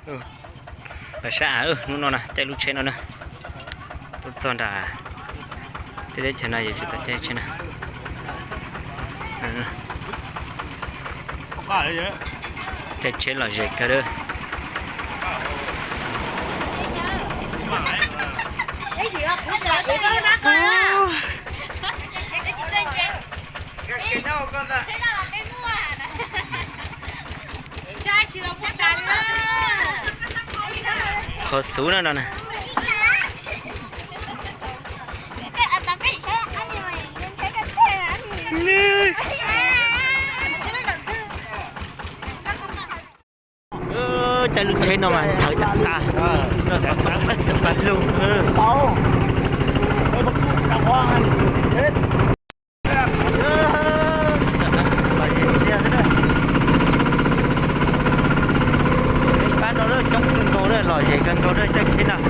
Pab sab av, hnub no na caij lub tsheb no na, tuaj txog nram tej teb chaws no yuav tsum tau caij tsheb na. Caij tsheb lom zem kawg lawm. Qhov xub no no na. Caij lub tsheb no mas thawv tas tas, tas lug. Pab no lawm coob kawg nkaus lawm, lom zem kawg nkaus lawm caij tsheb no.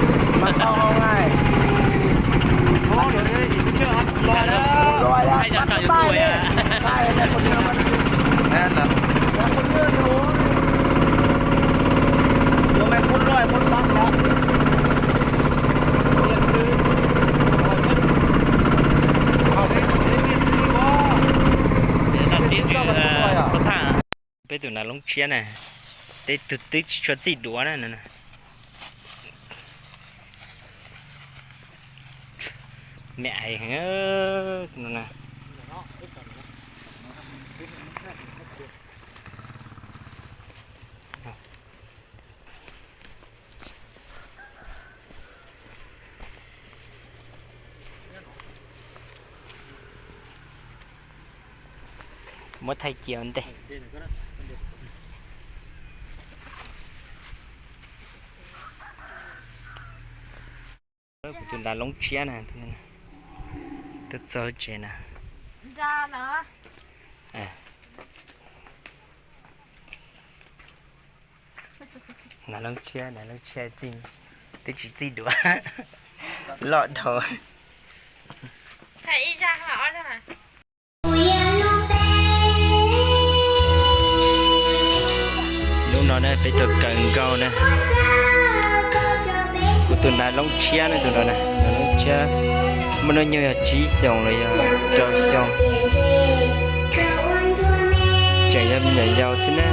Peb tus nas loob tshiab na, tej tug twb tsis tshua txij duav na. Me ais heev no na. Muab thaij cia ua ntej. Kuv tus nas loob tshiab na, twb txog tsev na. Nas loob tshiab, nas loob tshiab txij, twb tsis txij duav, loj dhau. Hnub no na peb tuaj kaw nkauj na. Kuv tus nas loob tshiab na, tus no na, nas loob tshiab, muaj hnub nyoog yog tsib xyoos los yog rau xyoo, tseem yog me nyuam yaus xwb na.